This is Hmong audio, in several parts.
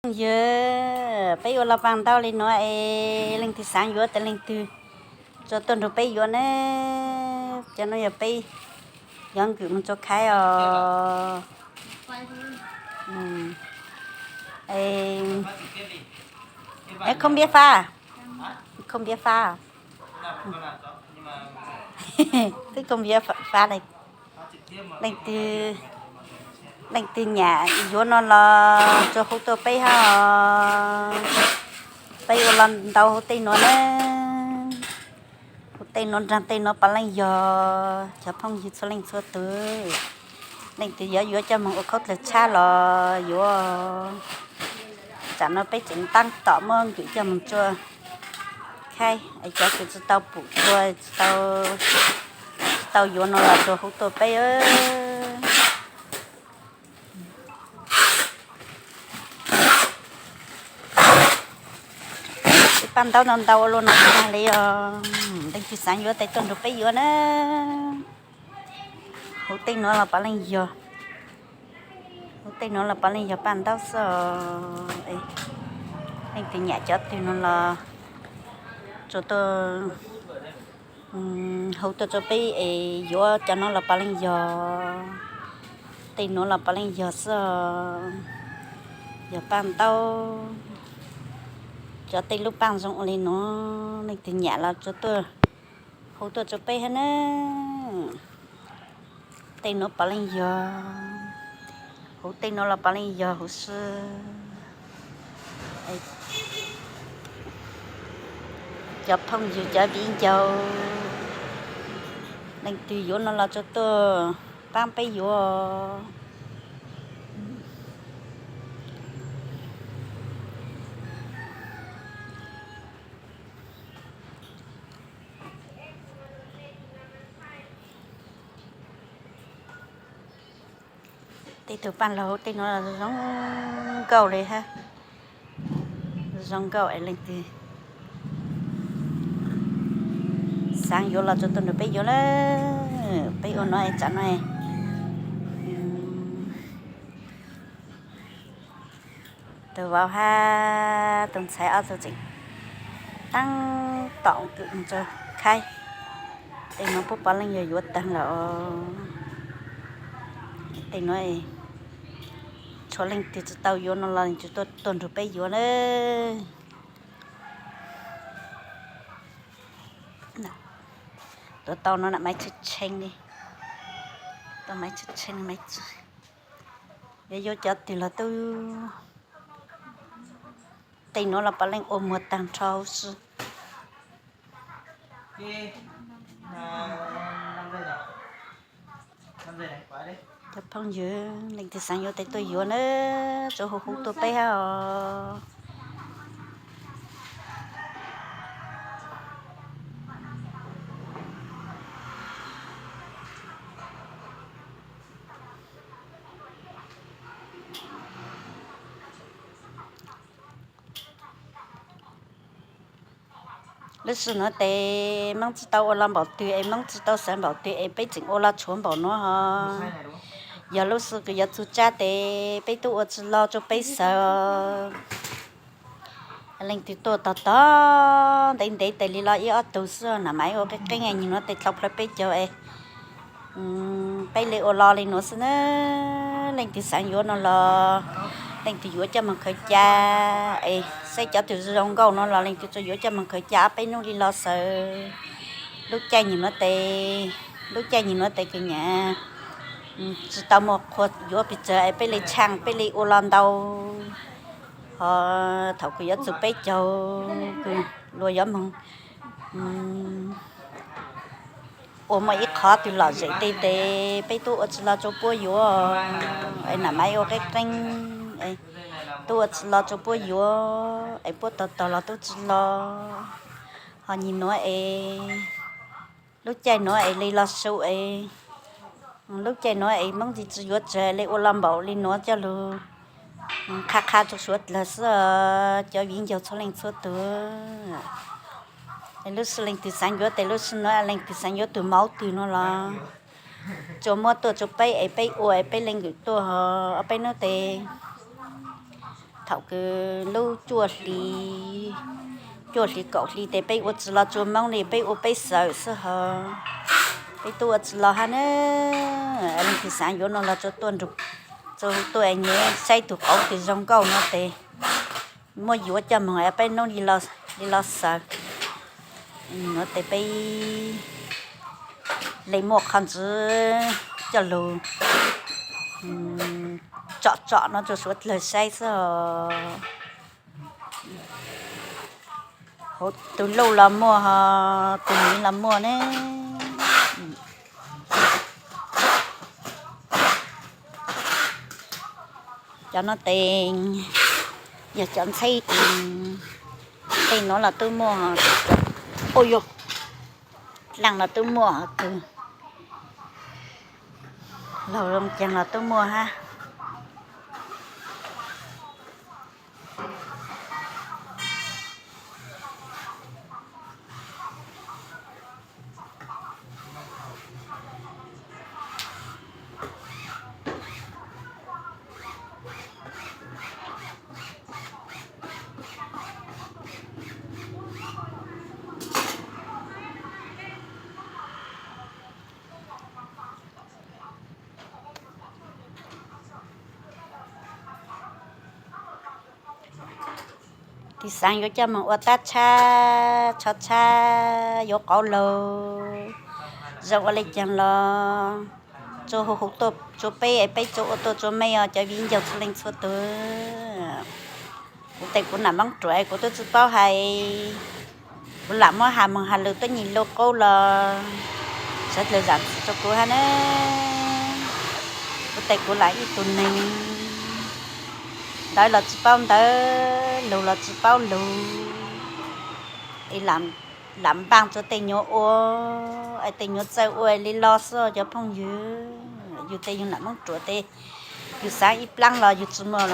Yog peb ua los paj ntaub li nuav es leej twg xaav yuav tas leej twg tsuas tuaj nrug peb yuav na. Cov nuav yog peb yuav nkws moog tsua khaib os. Không biết pha, không biết pha, twb không biết pha, leej twg nyam yuav no los tsuas hu tuaj peb hab. Peb ua los ntau huv tej nuav na, huv tej nuav nraag tej nuav puav leej yog cov phooj ywg txhua leej txhua tus. Leej twg yuav yuav coj moog ua khaub dlawg tshab los yuav. Tsam no peb tseem taab tom muab nkws coj moog tsua khaib, cov kws tsi tau pum tsua, tsi tau yuav no los tsuas hu tuaj peb. Paj ntaub ntau ntau ua luaj no tag li os. Leej twg xaav yuav tes tuaj nrug peb yuav na. Huv tej nuav los puav leej yog, huv tej nuav los puav leej yog paj ntaub xwb os. Leej twg nyam cov twg no los tsuas tuaj hu tuaj rua peb es yuav. Cov nuav los puav leej yog, tej nuav los puav leej yog xwb os. Yog paj ntaub, cov tej lub paj zoo ua li nuav, leej twg nyam los tsuas tuaj hu tuaj rua peb hab na. Tej nuav puav leej yog, huv tej nuav los puav leej yog huv si. Cov phooj ywg cov viv ncaus, leej twg yuav no los tsuas tuaj paab peb yuav. Tej tug paj laug tej nuav zoo nkauj li hab, zoo nkauj es leej twg xaav yuav los tsuas tuaj nrug peb yuav lawm. Peb ua nuav es tsam no tus vauv hab tus ntxhais ob tug tseem taab tom khaib. Tej nuav puab puav leej yog yuav taag lawm os. Tej nuav tshuav leej twg tsi tau yuav no los tsuas tuaj nrug peb yuav lawm. Tuav tau no na maiv tshee tshee li, tau maiv tshee tshee, maiv tshee. Yuav yuav cov twg los tub. Tej nuav los puav leej ua muag taag nrho huv si. Cov phooj ywg leej twg xaav yuav tes tuaj yuav na, tsuas hu hu tuaj peb hab os. Lub sij nuav tes Moob tsi tau ua los npaum twg es Moob tsi tau xaav npaum twg es peb tseem ua los tshuav npaum nuav hos. Yog lub sij kws yuav txug tsab tes peb tub ua tsi los rua peb xaav. Leej twg tuaj tog tog ntev ntev tes li los ib ob tug xwb na, maiv ua qeeb qeeb, nyias nuav tes dlhau plawg peb caug es peb le ua los li nuav xwb na. Leej twg xaav yuav no los leej twg yuav coj moog khaws ca es saib cov twg zoo nkauj no los leej twg tsuas yuav coj moog khaws ca ob peb nub li los xaav. Lub caij nyias nuav tes, lub caij nyias nuav tes kws nyam tsi tau muaj qhua yuav pes tsawg es peb le tshaaj peb le ua los ntau. Hos thaum kws yuav txug peb caug kws luag yuav moog ua muaj ib qhov twg lom zem tej tes peb tub ua tsi los rua puab yuav. Es nam maiv ua qeeb qeeb, tub ua tsi los rua puab yuav es puab tog tog los tub tsi los. Hos nyias nuav es lub caij nuav es le los su es, lub caij nuav es Moob tsi tsi yuav tsawg le ua los npaum li nuav coj lug qha qha rua suav dlawg xwb cov viv ncaus txhua leej txhua tug. Lub sij leej twg xaav yuav tes lub sij nuav leej twg xaav yuav tug mauv twg no los tsuas muab tuaj rua peb es peb ua es peb le nkws tuaj hos ob peb nub tes Thaum kws lub cuaj hli, cuaj hli kaum hli tes peb ua tsi los tsua Moob li, peb ua peb xawm xwb hos. Peb tub ua tsi los hab na. Leej twg xaav yuav no los tsua tuaj nrug, tsua tuaj es nyiam saib tug qauv kws zoo nkauj no tes muab yuav coj moog es peb nub li los xawm. Nuav tes peb le muaj qhov ntsis coj lug tsom tsom no tsua suav dlawg saib xwb os. Hauv tug luj los muaj hos tug miv los muaj ne. Cov no tes yog cov ntxheb, tej nuav los tub muaj, ua yog dlaaj los tub muaj, kws laug loo caag los tub muaj hab. Tig xaav yuav coj moog ua tab tshab, tsho tshab, yuav qauv laug, zoo ua le caag los tsua hu hu tuaj tsua peb, peb tsua ua tuaj tsua mej os cov viv ncaus txhua leej txhua tug. Kuv tes kuv nam Moob Ruam kuv tub tsi paub hais, kuv lam muab has moog has lug tuab nyim lug qub los sawv dlawg zaam txim rua kuv hab na. Kuv tes kuv lam ib tug neeg, ntawv los tsi paub ntawv, lug los tsi paub lug, es lam npaaj tsua tej nyuam ua, es tej nyuam txawj ua li los xwb cov phooj ywg. Yug tes yug nam Moob Ruam tes yug xaav ib plaab los yug tsi muaj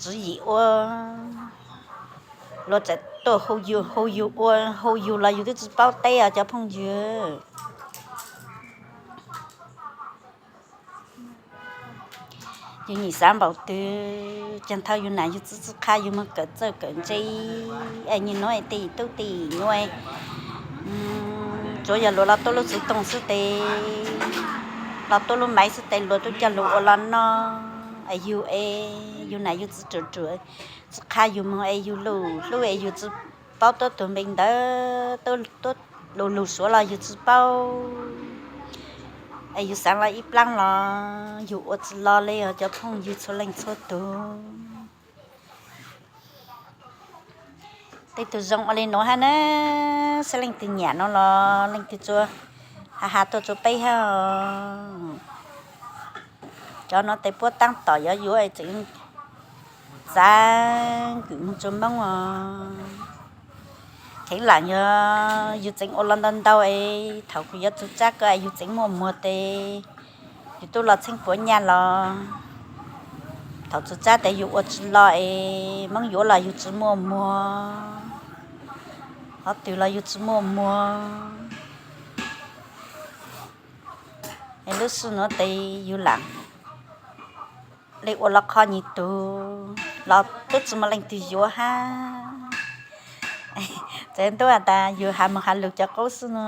tswv yim ua, luag txawm tuaj hu yug, hu yug ua, hu yug los yug twb tsi paub teb os cov phooj ywg. Yug nyim xaav npaum twg, caag thaum yug nam yug txwv txwv qha yug moog kawm txawj kawm ntse, es nyuag nuav es tej tub tej nyuam, tsuav yog luag los tuab lub xuv tooj xwb tes, los tuab lub maiv xwb tes luag tub coj lug ua los noj, es yug es yug nam yug txwv ruam ruam, txwv qha yug moog es yug lug hlub es yug tsi paub tuab tug npe ntawv, tuab lug lug suav los yug tsi paub, es yug xaav los ib plaab los yug ua tsi los li os cov phooj ywg txhua leej txhua tug. Tej tug zoo ua li nuav hab na, saib leej twg nyam no los leej twg tsuas has has tuaj tsua peb hab. Cov nuav tes puab taab tom yuav yuav tseem txav kws moog tsua Moob os. Kheev lam yog yug tseev ua los ntau ntau es thaum kuv yuav txug tsab ko es yug tseev muaj muag tes yug tub los txheeb puav nyaj los, thaum txug tsab tes yug ua tsi los es Moob yuav los yug tsi muaj muag, qhov twg los yug tsi muaj muag. Es lub sij nuav tes yug lam le ua los qhov nyuag tug los twb tsi muaj leej twg yuav hab. Txawm ntuj has tas yug has moog has lug cov qub xwb no,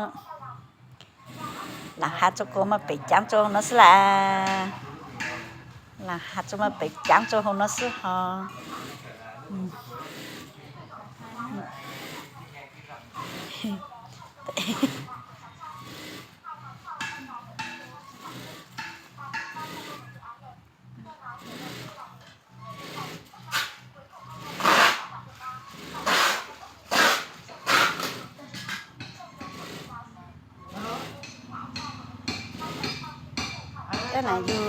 lam has tsua kuas muaj pem caav tsua hauv no xwb las, lam has tsua muaj pem caav tsua hauv no xwb hos. Cov nam yug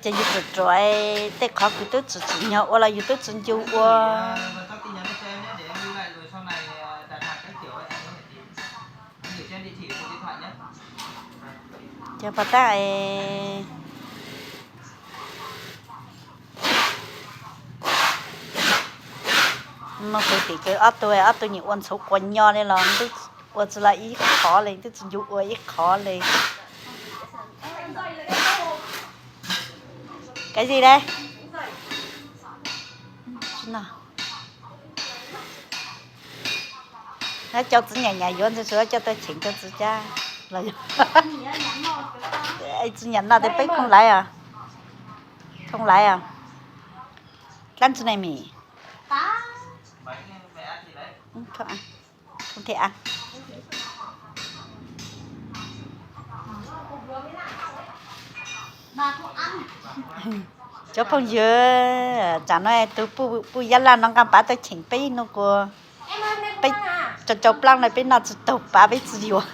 Ces yug ruam ruam, tej qhov kws twb tsim tsim nyog ua los yug twb tsis ncu ua. Ces pom tab, Muab kuv tim kwv ob tug, ob tug nyias ua ntxhuv quas nyo li los twb ua tsis los ib qhov li, twb tsis ncu ua ib qhov li. Cái gì đây? Cov txiv nyam nyam yuav ntxwg tsuav coj tuaj cheem rau txiv cab los. Txiv nyam no tias peb không lấy à? Không lấy à? Dlab tsi ne mi? Không ăn. Cov phooj ywg, tsam no tus puj yab laj no nqa pav tuaj cheem peb no kuv, peb rau rau plaub no peb noj tsis taug pav peb tsis yuav.